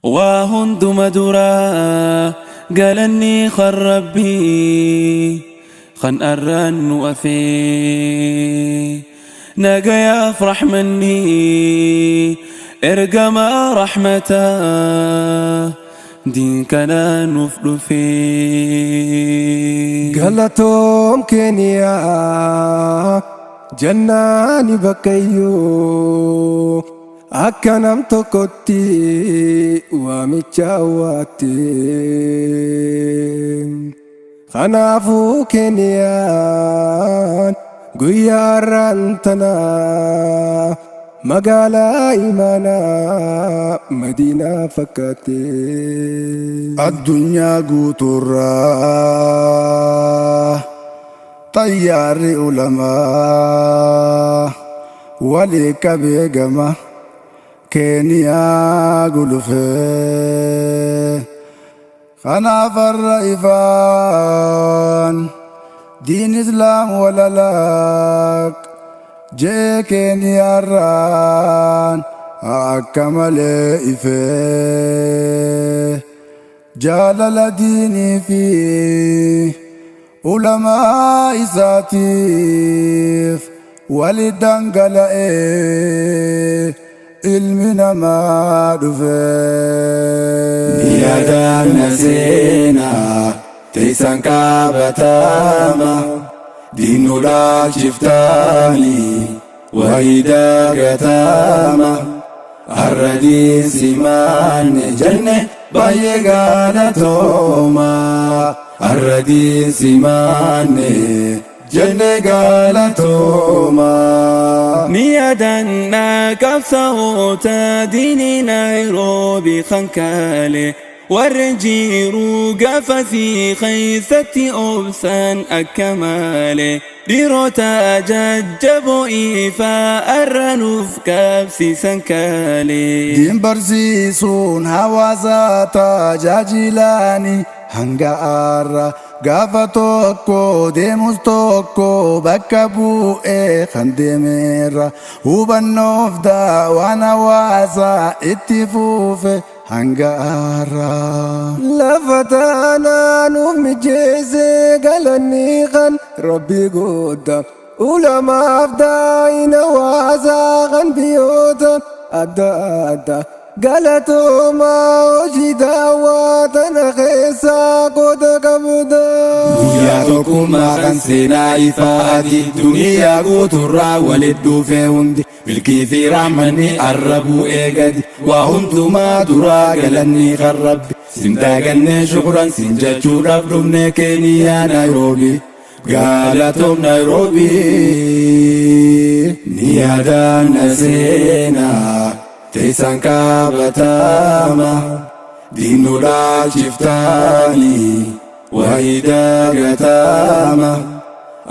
Waa hunduma duraa galanni kan Rabbii kan arraan nu afee. Nagayaaf rahmanni ergamaa rahmataa diin kanaa nuuf dhufee. Galatoom Keeniyaa jannaani bakkayyuu akka nam tokkotti waamicha awwaatte. Kanaafuu Keeniyaan guyyaa har'aan tanaa magaalaa imaanaa Madiinaa fakkaatte. Addunyaa guutuurraa xayyaarri ulamaa walii qabee gama Keeniyaa gulufee. Kanaaf har'a ifaan diin islaam walalaq jee Keeniyaarraan akka malee ifee. Jaalala diinii fi ulamaa isaatiif wali dhangala'ee ilmi namaa dhufee. Ni yaadanna seenaa teessan qabatama diin nu dhaalchiftaanii wahii dagatama. Har'a diin simanne jenne baay'ee galatooma. Har'a diin simanne jenne galatooma. Ni yaadanna qabsaa'ota diinii Naayiroobii kan kaale. Warreen jiru gaafasii keessatti obsan akka malee. Dhiirota jajjaboo ifaa arra nuuf qabsiisan kaale. Diin barsiisuun hawaasa tajaajilaani hanga har'a gaafa tokko deemus tokko bakka bu'ee kan deemeerra hubannoof daawaan hawaasa itti fuufe hanga har'a. Lafa taanaa nuuf mijeesse galanni kan Rabbi guddaa. Ulamaaf daa'in hawaasaa kan biyyoota adda addaa. Galatoomaa hojii daawwaa tana keessaa qooda qabda. Guyyaa tokkummaa kan seenaa ifaa ati duniyaa guuturraa walit dhufee hundi milkii fi rahmanni arra bu'ee gadi. Waa hundumaa duraa galanni kan Rabbi sin daagannee shukran sin jechuudhaaf dhufne Keeniyaa Naayiroobii. Galatoom Naayiroobii. Ni yaadanna seenaa teessan qabatama diin nu dhaalchiftaanii wahii dagatama.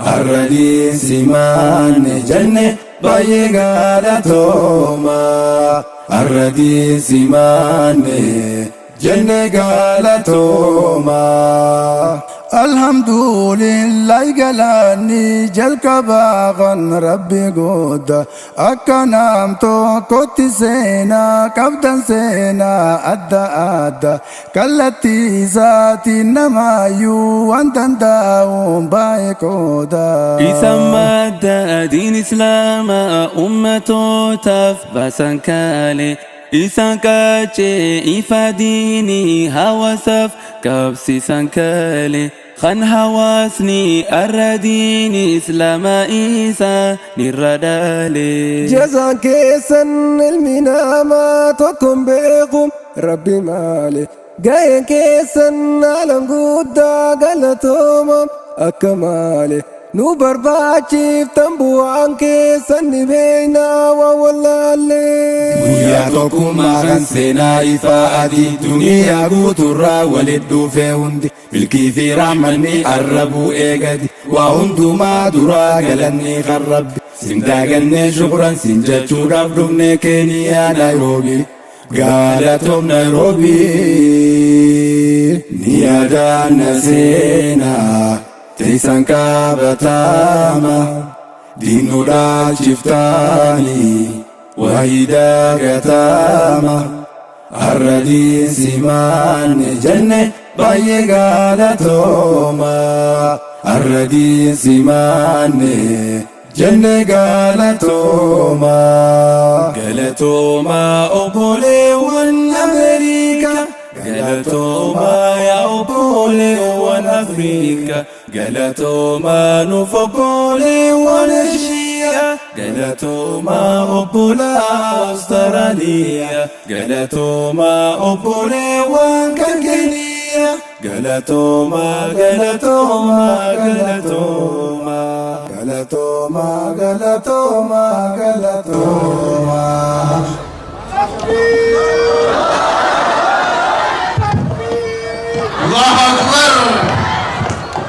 Har'a diin simanne jenne baay'ee galatooma. Har'a diin simanne jenne galatooma. Alhamdulillah galanni jalqabaa kan Rabbi guddaa akka nam tokkotti seenaa qabdan seenaa adda adda kallattii isaatiin namaayyuu waan danda'uun baay'ee qooda. Isa madda diin islaamaa ummatootaaf baasan kaale. Isaan qaccee ifa diinii hawaasaaf qabsiisan kaale. Kan hawaasni arra diinii islaamaa isaa nirra dhaale. Jazaan keessan ilmi namaa tokkoon beeku Rabbi maale. Ga'een keessan haalaan guddaa galatooma akka maale. Nu barbaachiftan bu'aan keessan ni beeknaa waan wallaallee. Guyyaa tokkummaa kan seenaa ifaa adii duniyaa guuturraa walit dhufee hundi milkii fi rahmanni arra bu'ee gadi. Waa hundumaa duraa galanni kan Rabbi sin daagannee shukran sin jechuudhaaf dhufne Keeniyaa Naayiroobii. Galatoom Naayiroobii. Ni yaadanna seenaa teessan qabatama diin nu dhaalchiftaanii wahii dagatama. Har'a diinsimaanne jenne baay'ee galatooma. Har'a diinsimaanne jenne galatooma. Galatooma obboleewwan Ameerikaa. Galatooma yaa obboleewwan Afrikaa. Galatooma nuuf obboleewwan Eeshiyaa. Galatooma obbolaa Awustiraaliyaa. Galatooma obboleewwan kan Keeniyaa. Galatooma, galatooma, galatooma. Galatooma, galatooma, galatooma.